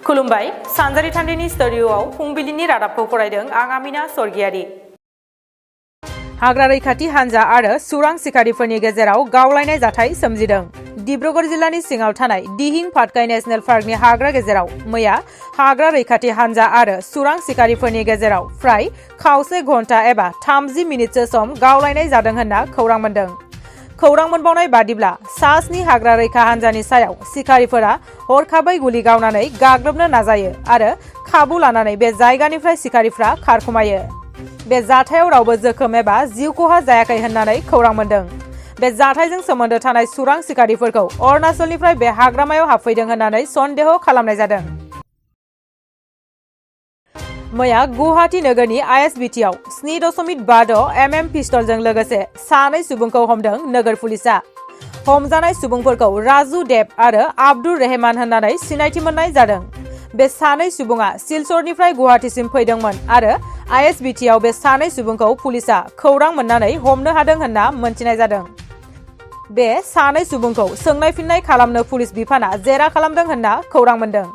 खुलुमबाय सानजारि थान्दैनि स्टुडिय'आव फुंबिलिनि रादाबखौ फरायदों आं आमिना सरगियारि। हाग्रा रैखाथि हान्जा आरो सुरां सिखारिफोरनि गेजेराव गावलायनाय जाथाय सोमजिदों। डिब्रुगड़ जिल्लानि सिङाव थानाय दिहिं पाटकाई नेशनेल पार्कनि हाग्रा गेजेराव मैया हाग्रा रैखाथि हान्जा आरो सुरां सिखारिफोरनि गेजेराव फ्राय खावसे घन्टा एबा 30 मिनिटसो सम गावलायनाय जादों होनना खौरां मोन्दों। खौरां मोनबावनाय बादिब्ला सासनि हाग्रा रैखा हान्जानि सायाव सिखारिफोरा हरखाबै गुलि गावनानै गाग्लोबनो नाजायो आरो खाबु लानानै बे जायगानिफ्राय सिखारिफ्रा खारखुमायो। बे जाथायाव रावबो जोखोम एबा जिउ खहा जायाखै होननानै खौरां मोन्दों। बे जाथायजों सोमोन्दो थानाय सुरां सिखारिफोरखौ अरुणाचलनिफ्राय बे हाग्रामायाव हाबफैदों होननानै सन्देह खालामनाय जादों। मैया गुवाहाटी नोगोरनि आइएसबिटिआव 7.56 mm पिस्तलजों लोगोसे सानै सुबुंखौ हमदों नोगोर पुलिसआ। हमजानाय सुबुंफोरखौ राजु देब आरो आब्दुर रहमान होननानै सिनायथि मोननाय जादों। बे सानै सुबुङा सिलचरनिफ्राय गुवाहाटीसिम फैदोंमोन आरो आइएसबिटिआव बे सानै सुबुंखौ पुलिसआ खौरां मोननानै हमनो हादों होनना मोनथिनाय जादों। बे सानै सुबुंखौ सोंनाय फिननाय खालामनो पुलिस बिफाना जेरा खालामदों होनना खौरां मोन्दों।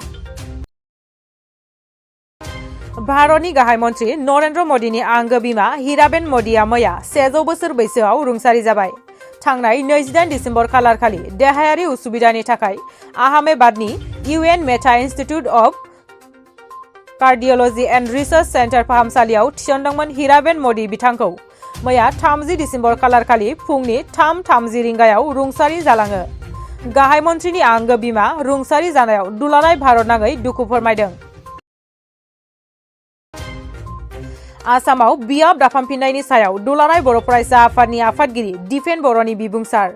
भारतनि गाहाय मन्त्रि नरेन्द्र मदिनि आंगो बिमा हिराबेन मदिया मैया 100 बोसोर बैसोआव रुंसारि जाबाय। थांनाय 28 दिसेम्बर खालारखालि देहायारि उसुबिदानि थाखाय आहमेदाबादनि UN Mehta institute of cardiology and research centre फाहामसालियाव थिसनदोंमोन। हिराबेन मदि बिथांखौ मैया 30 दिसेम्बर खालारखालि फुंनि 3:30 रिंगायाव रुंसारि जालाङो। गाहाय मन्त्रिनि आंगो बिमा रुंसारि जानायाव दुलाराय भारत नाङै दुखु फोरमायदों। आसामाव बियाब दाफामफिननायनि सायाव दुलाराय बर' फरायसा आफादनि आफादगिरि दिपेन बर'नि बिबुंसार।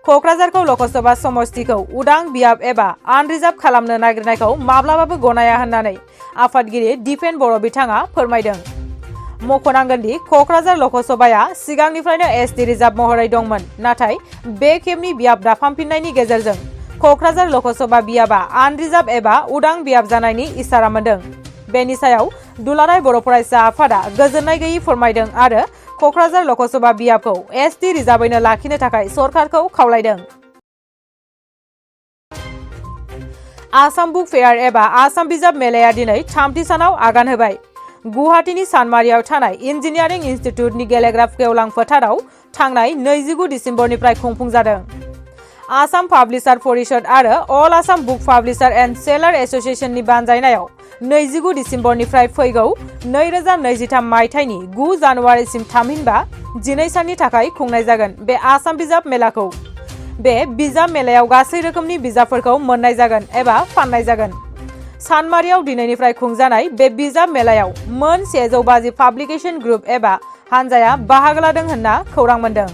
क'क्राझारखौ लकसभा समस्तिखौ उदां बियाब एबा आनरिजार्भ खालामनो नागिरनायखौ माब्लाबाबो गनाया होननानै आफादगिरि दिपेन बर' बिथाङा फोरमायदों। मख'नांगोन दि क'क्राझार लकसभाया सिगांनिफ्रायनो एसटि रिजार्भ महरै दंमोन, नाथाय बे खेबनि बियाब दाफामफिननायनि गेजेरजों क'क्राझार लकसभा बियाबा आनरिजार्भ एबा उदां बियाब जानायनि इसारा मोन्दों। बेनि सायाव दुलाराय बर' फरायसा आफादा गोजोननाय गैयै फोरमायदों आरो क'क्राझार लकसभा बियाबखौ एसटि रिजार्भैनो लाखिनो थाखाय सरकारखौ खावलायदों। आसाम बुक फेयार एबा आसाम बिजाब मेलाया दिनै 3थि सानाव आगान होबाय। गुवाहाटीनि सानमारियाव थानाय इन्जिनियारिं इन्स्टिट्युटनि गेलेग्रा गेवलां फोथाराव थांनाय 29 दिसेम्बरनिफ्राय खुंफुंजादों। आसाम पाब्लिसार परिषद आरो अल Assam book publisher and seller एस'सिएशननि बानजायनायाव 29 दिसेम्बरनिफ्राय फैगौ 2023 मायथाइनि 9 जानुवारिसिम थामहिनबा 12 साननि थाखाय खुंनाय जागोन बे आसाम बिजाब मेलाखौ। बे बिजाब मेलायाव गासै रोखोमनि बिजाबफोरखौ मोननाय जागोन एबा फाननाय जागोन। सानमारियाव दिनैनिफ्राय खुंजानाय बे बिजाब मेलायाव मोन 150 पाब्लिकेशन ग्रुप एबा हानजाया बाहागो लादों होनना खौरां मोन्दों।